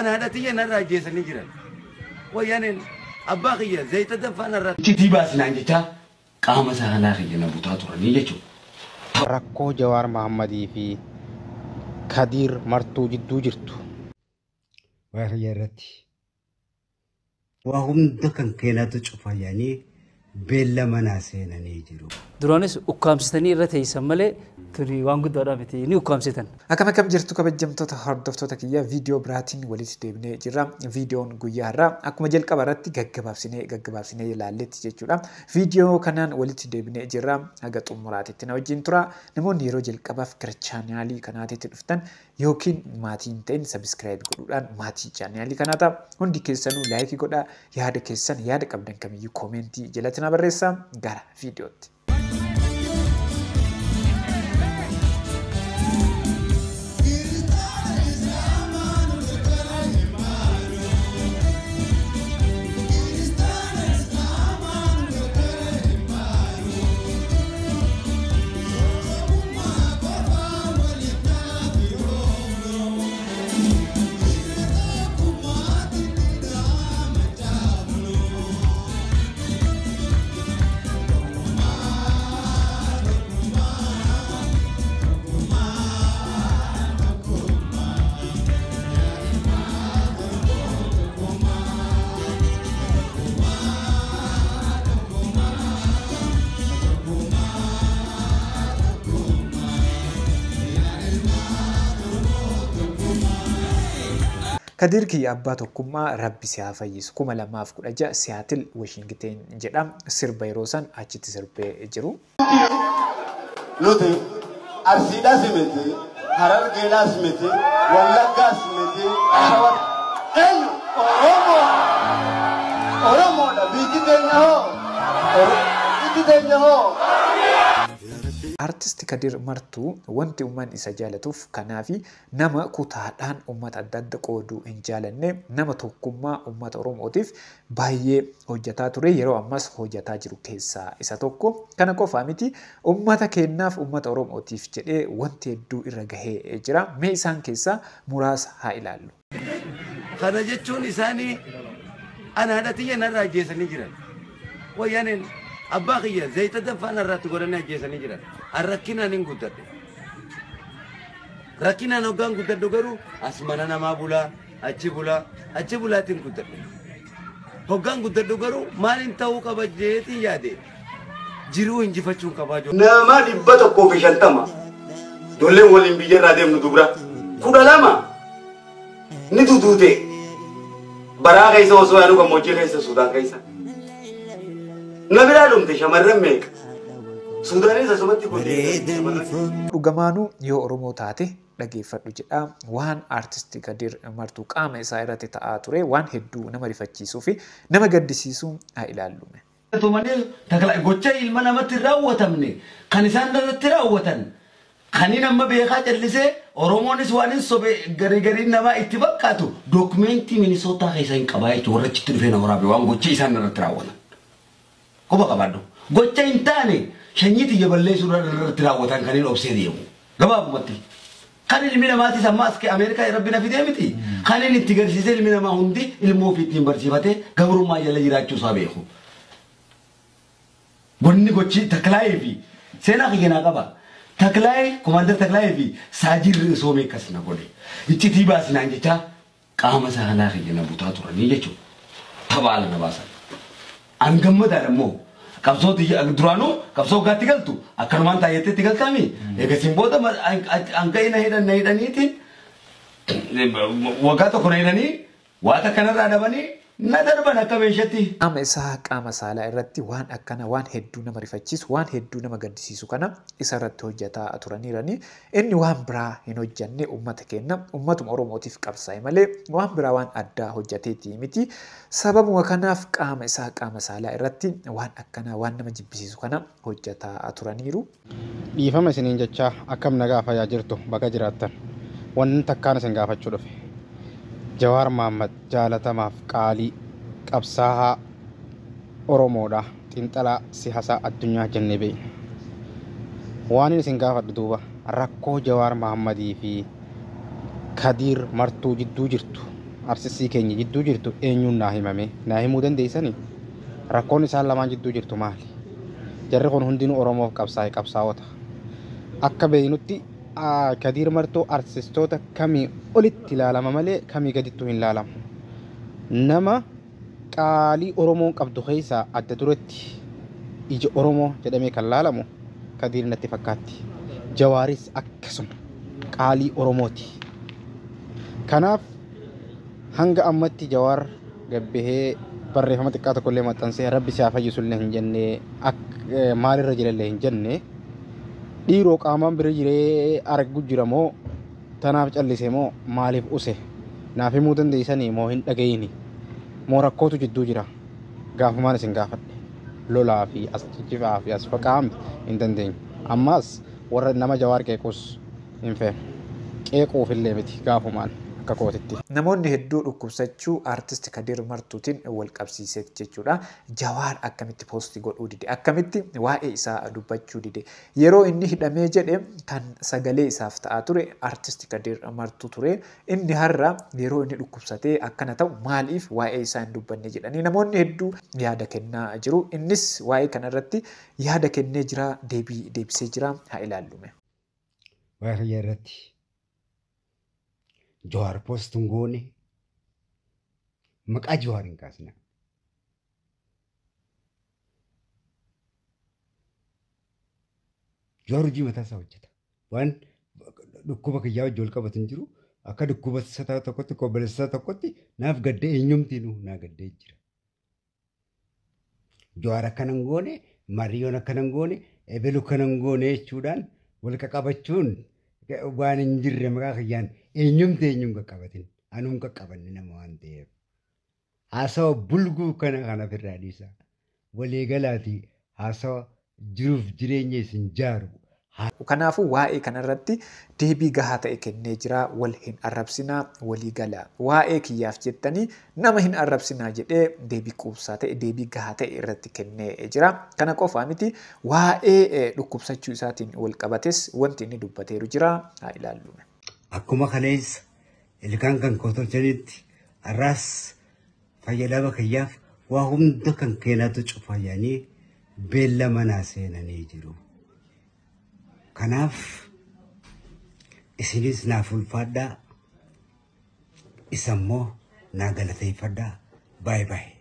Ana haadha tiyya narraa ajjeesanii jiran. Wayyaaneen abbaa kiyya zayita danfaa narraa. Iccitii baasinaan jechaa qaama saalaa kiyya na butaa turanii jechuudha. Rakkoo Jawaar Mahammadii fi Kadiir Martuu jidduu jirtu. Waa kiyya irratti waa hunda kan keenatu cufayanii beellama naa seenanii jiru. Duraanis ukkaamsitanii irra teessan malee tuni waan guddaadhaa miti ni ukkaamsitan. Akkam akkam jirtu kabajamtoota hordoftoota kiyya, viidiyoo biraatiin walitti deebinee jirra. Viidiyoon guyyaa har'aa akkuma jalqaba irratti gaggabaabsinee gaggabaabsinee ilaalletti jechuudha. Viidiyoo kanaan walitti deebinee jirra. Haga xumuraatitti na wajjin tura. Namoonni yeroo jalqabaaf gara chaanaalii kanaatitti dhuftan yookiin maatii hin ta'in sabiskiraayib godhuudhaan maatii chaanaalii kanaa ta'a. Hundi keessanuu laayikii godhaa. Yaada keessan yaada qabdan kamiyyuu koomentii jalatti na barreessaa. Gara viidiyootti. Kadir kiyya abbaa tokkummaa rabbi si haa fayyisu 2016 Siyaatil Washington jedha sirba yeroo san achitti sirbee jiru. Nuti Arsiidhaas miti, Harargeedhaas miti, Wallaggaas miti, Shawaa eenyu Oromoo Oromoodha biyyi teenya hoo biyyi teenya hoo. Artist Kadir Martuu wanti uummanni isa jaalatuuf kanaafi nama kutaadhaan uummata adda adda qooduu hin jaalanne, nama tokkummaa uummata Oromootiif baay'ee hojjetaa ture, yeroo ammas hojjetaa jiru keessaa isa tokko. Kana qofaa miti, uummata keenyaaf uummata Oromootiif jedhee wanti hedduu irra gahee jira. Mee isaan keessaa muraasa haa ilaallu. Kana jechuun isaanii ana haadha tiyya narraa ajjeesanii jiran. Wayyaaneen abbaa kiyya zayita danfaa narraatti godhanii ajjeesanii jiran. An rakkinaan hin guddadhe. Rakkinaan hoggaan guddadhu garuu as mana namaa bulaa, achi bulaa, achi bulaatiin guddadhe. Hoggaan guddadhu garuu maaliin ta'uu qaba jeetiin yaade jiruu injifachuun qabaa jiru. Nama 150 ijoolleen waliin biyya irraa deemnu dubra 12 ni duduute. Baraa keessa osoo yaadu gammoojjii keessa Suudaan keessa. Na biraa dhumte shamarran meeqa? Suudaanis asumatti godhee. Dhugamaanuu yoo Oromoo taate dhageeffadhu jedha. Waan artisti Kadir Martuu qaama isaa irratti ta'aa ture waan hedduu nama rifachiisuu fi nama gaddisiisuu haa ilaallume. Malee gocha ilma namatti raawwatamne kan isaan irratti raawwatan kan inni amma beekaa callisee Oromoonis waan hin sobe garii gariin namaa itti fakkaatu dookumentii Minisootaa keessa hin qabaa jechuudha warra achitti dhufee na waraabe waan gocha isaan irratti raawwatan. Quba qabaadhu. Gocha hin taane sanyii xiyya balleessuu irratti raawwatan kan hin obsee deemu. Gabaabumatti. Kan ilmi namaatis amma as Ameerikaa rabbi na fidee miti. Kan inni itti garsiisee ilmi namaa hundi ilmoo ofii ittiin barsiifatee gabrummaa jala jiraachuu isaa beeku. Gonni gochi Taklaayee fi seenaa kiyya naa qaba. Taklaayee, Komaandar Taklaayee fi Saajirri osoo meeqas na godhe. Iccitii baasinaan jechaa qaama saalaa kiyya na butaa turanii jechuudha. Tapha ala na baasan. An gammadaadha immoo qabsoo duraanuu qabsoo waggaatti galtu akkanumaan taayyettee itti galtaami. Eegasiin booda hanga na hidhan na hidhaniitiin waggaa tokko na hidhanii waan akkanarraa dhabanii na darban akka meeshaatti. Qaama isaa qaama saalaa irratti waan akkana waan hedduu nama rifachiisu waan hedduu nama gaddisiisu kana isa irratti hojjetaa turaniirani. Inni waan biraa hin hojjenne uummata keenya uummatuma Oromootiif qabsaa'e malee waan biraa waan addaa hojjeteeti miti. Sababuma kanaaf qaama isaa qaama saalaa irratti waan akkana waan nama jibbisiisu kana hojjetaa turaniiru. Dhiifama isiniin jechaa akkam nagaa fayyaa jirtu bakka jiraattan wanti takkaan isin gaafachuu dhufe. Jawaar Mahammad jaalatamaaf qaalii qabsaa'aa Oromoodha. Xiinxalaa siyaasaa addunyaa jennee beekna. Waan isin gaafadhu duuba rakkoo Jawaar Mahammadii fi Kadiir Martuu jidduu jirtu. Arsisii keenya jidduu jirtu eenyuun naa himame? Naa himuu dandeessanii? Rakkoon isaan lamaan jidduu jirtu maali? Jarri kun hundinuu Oromoof qabsaa'e qabsaa'ota. Akka beeynutti Kadiir Martoo artistoota kamii olitti ilaalama malee kamii gadittuu hin ilaalamu. Nama qaalii Oromoon qabdu keessaa adda duratti ija Oromoo jedhamee kan laalamu Kadiir natti fakkaatti. Jawaaris akkasuma qaalii Oromooti. Kanaaf hanga ammatti Jawaar gabbahee barreeffama xiqqaa tokkollee maxxansee rabbi si haa fayyisullee hin jenne maalirra jirallee hin jenne dhiiroo qaamaan bira jiree argu jira moo tanaaf callise moo maaliif use naaf himuu dandeessanii moo hin dhagayini moo rakkootu jidduu jira gaafumaan isin gaafadhe lolaa fi as ciccifaa fi as faqaam hin dandeenyu ammaas warra nama Jawaar qeequs hin feenu qeequufillee miti gaafumaan akka kootitti. Namoonni hedduu dhukkubsachuu artist Kadir Martuutiin wal qabsiisee jechuudha. Jawaar akkamitti poostii godhuu dide? Akkamitti waa'ee isaa dubbachuu dide? Yeroo inni hidhamee jedhe kan sagalee isaaf ta'aa ture artist Kadir Martuu ture. Inni har'a yeroo inni dhukkubsatee akkana ta'u maaliif waa'ee isaa hin dubbanne jedhanii namoonni hedduu yaada kennaa jiru. Innis waa'ee kanarratti yaada kennee jira, deebii deebisee jira. Haa ilaallume. Waa'ee fayyaa irratti Jawaar poostuun goone maqaa Jawaar hin kaasna. Jawaar hojii mataa isaa hojjeta. Waan dhukkuba kiyyaa wajjin wal qabatu hin jiru. Akka dhukkuba isaa tokkotti obboleessa isaa tokkotti naaf gaddee eenyumtiinuu naa gaddee jira. Jawaar akkana hin goone, Mariyoon akkana hin goone, Ebelu akkana hin goone jechuudhaan wal qaqabachuun waan hin jirre maqaa kiyyaan eenyumti eenyuun qaqqabatin anuun qaqqabanne nama waan ta'eef. Haasawa bulguu kana kan ofirraa dhiisa. Waliigalaatii haasawa jiruuf jireenya isin jaaru. Kanaafuu waa'ee kanarratti deebii gahaa ta'e kennee jira. Wal hin arrabsinaa walii gala. Waa'ee kiyyaaf jettanii nama hin arrabsinaa jedhee deebii quubsaa ta'e deebii gahaa ta'e irratti kennee jira. Kana qofaa miti waa'ee dhukkubsachuu isaatiin wal qabates wanti inni dubbateeru jira. Haa ilaallu. Akkuma kaleessa ilkaan kan koo tolchanitti har'aas fayyadama kiyyaaf waa hunda kan keenatu cufayanii beellama naa seenanii jiru. Kanaaf isinis naaf ulfaadhaa isa immoo naa galateeffadhaa. Baay'ee baay'ee.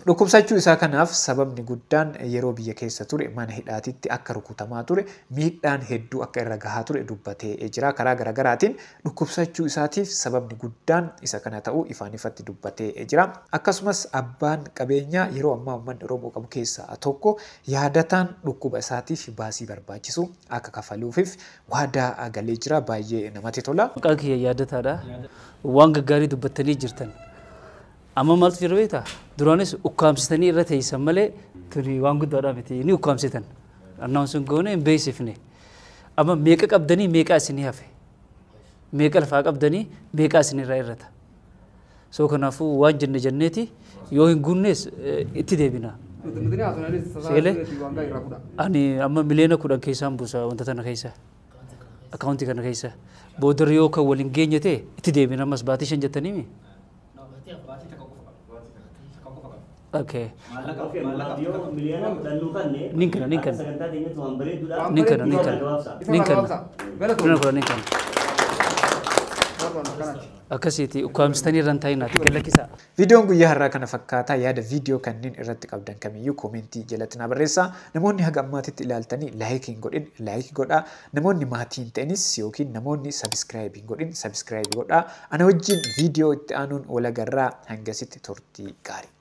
Dhukkubsachuu isaa kanaaf sababni guddaan yeroo biyya keessa ture mana hidhaatitti akka rukutamaa ture miidhaan hedduu akka irra gahaa ture dubbatee jira. Karaa garaagaraatiin dhukkubsachuu isaatiif sababni guddaan isa kana ta'uu ifaan ifatti dubbatee jira. Akkasumas abbaan qabeenyaa yeroo ammaa uummanni Oromoo qabu keessaa tokko yaadataan dhukkuba isaatiif baasii barbaachisu akka kafaluufiif waadaa galee jira. Baay'ee namatti tola. Maqaan kiyya yaadataadha. Waan gaggaarii dubbattanii jirtan. Amma maaltu jira beektaa? Duraanis ukkaamsitanii irra teessan malee tuni waan guddaadhaa miti ni ukkaamsitan. Annaan sun goone hin beeksifne. Amma meeqa qabdanii meeqa isinii hafe? Meeqa lafaa qabdanii meeqa isinirraa irrata? So kanaafuu waan jenne jenneeti yoo hin guunnes itti deebina. Seelee ani amma miliyoona 10 keessaan buusa wanta tana keessa. Akkaawuntii kana keessa. Boodarra yoo kan waliin geenye ta'e itti deebina ammas baatii 5 jettaniimi? Okay. Ninkana. Akkasitti ukkaamsitanii irra hin taa'inaati gad lakkisaa. Viidiyoon guyyaa har'aa kana fakkaataa yaada viidiyoo kanneen irratti qabdan kamiyyuu koomentii jalatti na barreessaa. Namoonni haga ammaatitti ilaaltanii laayikii hin godhin laayikii godhaa. Namoonni maatii hin ta'inis yookiin namoonni sabiskiraayibii hin godhin sabiskiraayibii godhaa. Ana wajjin viidiyoo itti aanuun wal agarraa hangasitti turtii gaarii.